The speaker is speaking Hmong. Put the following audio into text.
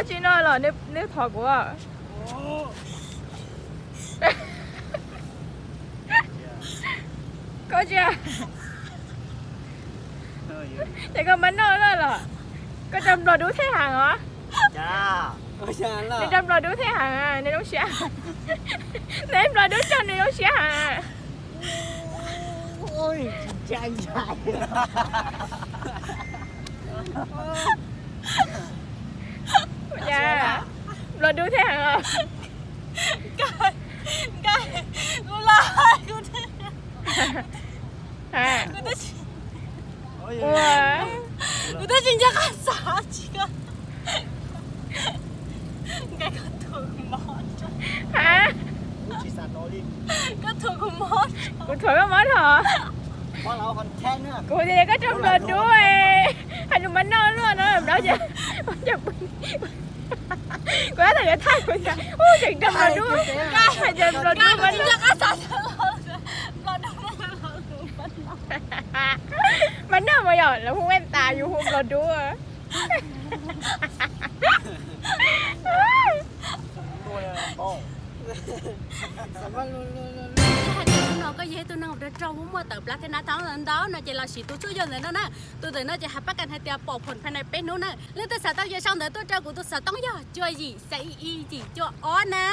Tsis noj los neb thov kuv. Koj tsis, ces koj mam noj lawm los? Koj rau nplog dub thej heev os. Nws rau nplog dub thej heev, nws zoo siab. Neb nplog dub rau nws zoo siab heev. Nplog dub thej heev os. Kuv los, kuv Ua, kuv twb tsis nco qab xav tsis ko. Nqe koj thuam kuv mob. Ha, koj thuam kuv mob. Kuv thuam koj mob dhau. Kuv tias koj rau nplog dub, hais lus mas noj luaj no nplog. Kuv tab tom yuav thaij kuv tias, ub, tseem rau nplog dub, hais tias nplog dub mas noj. Mas noj mas yog lawv hu ua tas yus hu nplog dub. Yog hais tias hnub no koj yog ib tug neeg uas rog rog muaj muaj tawm plab thiab nab thab ntau no ces los siv tus tshuaj yog ntawm no na. Tus ntawm no ces hais pab kas hais tias pom phom phai nais peb hnub na. Leej twg xav tau yog sau ntawv tuaj rau kuv tus xov tooj yog cuaj yim xais ib ib yim cuaj ob na.